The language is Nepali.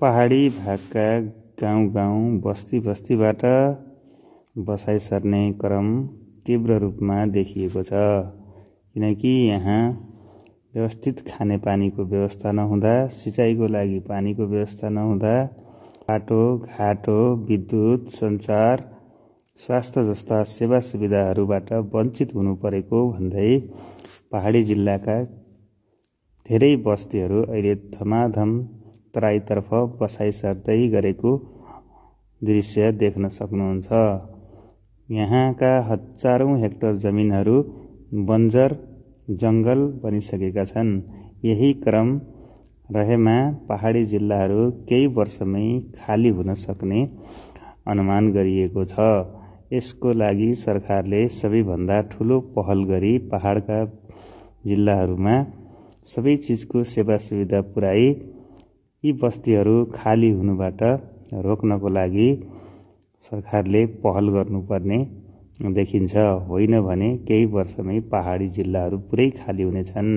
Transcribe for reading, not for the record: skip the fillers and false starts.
पहाडी भागका गाउँ बस्तीबाट बसाइ सर्ने क्रम तीव्र रूपमा देखिएको छ, किनकि यहाँ व्यवस्थित खानेपानीको व्यवस्था नहुँदा, सिँचाइको लागि पानीको व्यवस्था नहुँदा, बाटो घाटो, विद्युत, सञ्चार, स्वास्थ्य जस्ता सेवा सुविधाहरूबाट वञ्चित हुनु परेको भन्दै पहाडी जिल्लाका धेरै बस्तीहरू अहिले धमाधम तराईतर्फ बसाइ सर्दै गरेको दृश्य देख्न सक्नुहुन्छ। यहाँका हजारौं हेक्टर जमिनहरू बन्जर जंगल बनिसकेका छन्। यही क्रम रहेमा पहाडी जिल्लाहरू केही वर्षमै खाली हुन सक्ने अनुमान गरिएको छ। यसको लागि सरकारले सबैभन्दा ठूलो पहल गरी पहाडका जिल्लाहरूमा सबै चिजको सेवा सुविधा पुर्याई यी बस्तीहरू खाली हुनुबाट रोक्नको लागि सरकारले पहल गर्नुपर्ने देखिन्छ। होइन भने केही वर्षमै पहाडी जिल्लाहरू पुरै खाली हुनेछन्।